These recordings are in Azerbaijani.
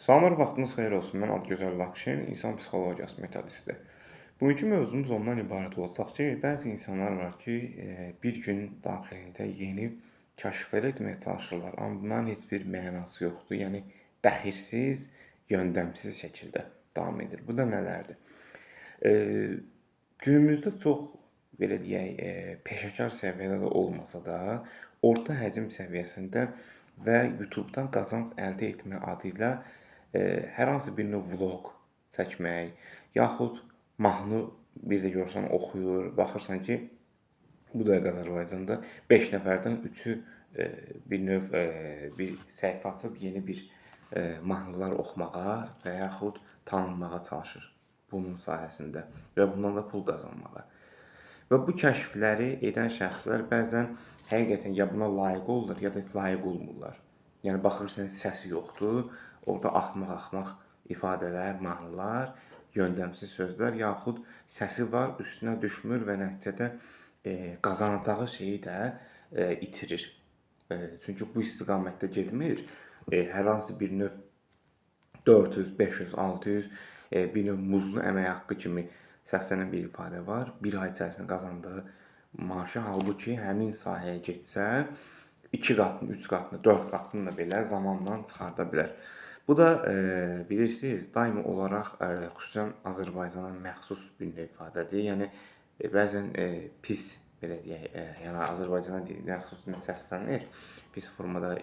Salamlar, vaxtınız xeyir olsun. Mən Adıgözəl Lakşin, insan psixologiyası metodisti. Bugünkü mövzumuz ondan ibarət olacaq ki, bəzi insanlar var ki, bir gün daxilində yeni kəşflər etməyə çalışırlar, amma bunların heç bir mənası yoxdur. Yəni bəxirsiz, yöndəmsiz şəkildə davam edir. Bu da nələrdir? Günümüzdə çox belə deyək, peşəkar səviyyədə də olmasa da, orta həcm səviyyəsində və YouTube-dan qazanc əldə etmə adı ilə hər hansı bir növ vloq çəkmək, yaxud mahnı bir də görsən oxuyur, baxırsan ki, bu dəqiqə Azərbaycanda 5 nəfərdən 3-ü bir növ bir səhifə açıb yeni bir mahnılar oxumağa və yaxud tanınmağa çalışır bunun sahəsində və bundan da pul qazanmağa. Və bu kəşfləri edən şəxslər bəzən həqiqətən ya buna layiq olurlar, ya da heç layiq olmurlar. Yəni baxırsan səsi yoxdur, orada axmaq-axmaq ifadələr, mahnılar, yöndəmsiz sözlər, yaxud səsi var, üstünə düşmür və nəticədə qazanacağı şeyi də itirir. Çünki bu istiqamətdə getmir. Hər hansı bir növ 400, 500, 600 bir növ muzlu əmək haqqı kimi səslənən bir ifadə var. Bir ay içərisində qazandığı maaşı, halbuki həmin sahəyə getsə 2 qatını, 3 qatını, 4 qatını da belə zamanla çıxarda bilər. Bu da bilirsiniz, daimi olaraq xüsusən Azərbaycana məxsus bir növ ifadədir. Yəni bəzən pis belə deyək, yəni Azərbaycana məxsus səslənir, pis formada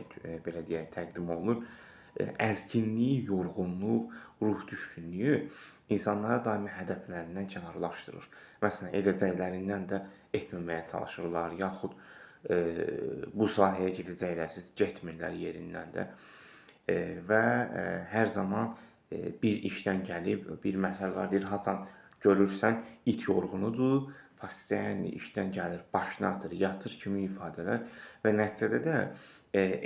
belə deyək təqdim olunur. Əzginlik, yorğunluq, ruh düşkünlüyü insanları daimi hədəflərindən kənarlaşdırır. Məsələn, edəcəklərindən də etməməyə çalışırlar, yaxud bu sahəyə gedəcəklərsiz, getmirlər yerindən də. Və hər zaman bir işdən gəlib, bir məsələ var, deyir, haçan görürsən, it yorğunudur, pasiyan işdən gəlir, başını atır, yatır kimi ifadələr və nəticədə də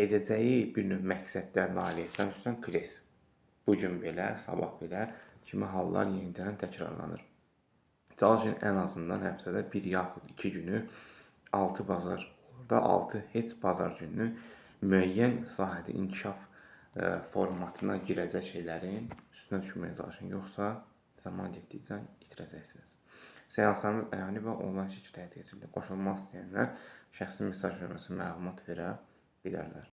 edəcəyi bir növ məqsədlər, nailiyyətlər xüsusən kres. Bu gün belə, sabah belə kimi hallar yenidən təkrarlanır. Çalışın ən azından həftədə bir yaxud 2 günü 6 bazar, orada 6 heç bazar gününü müəyyən sahədə inkişaf formatına girəcək şeylərin üstünə düşməyə çalışın. Yoxsa zaman getdikcə itirəcəksiniz. Seanslarımız əyani və onlayn şəkildə həyata keçirilir. Qoşulmaq istəyənlər şəxsi mesaj verməsi məlumat verə bilərlər.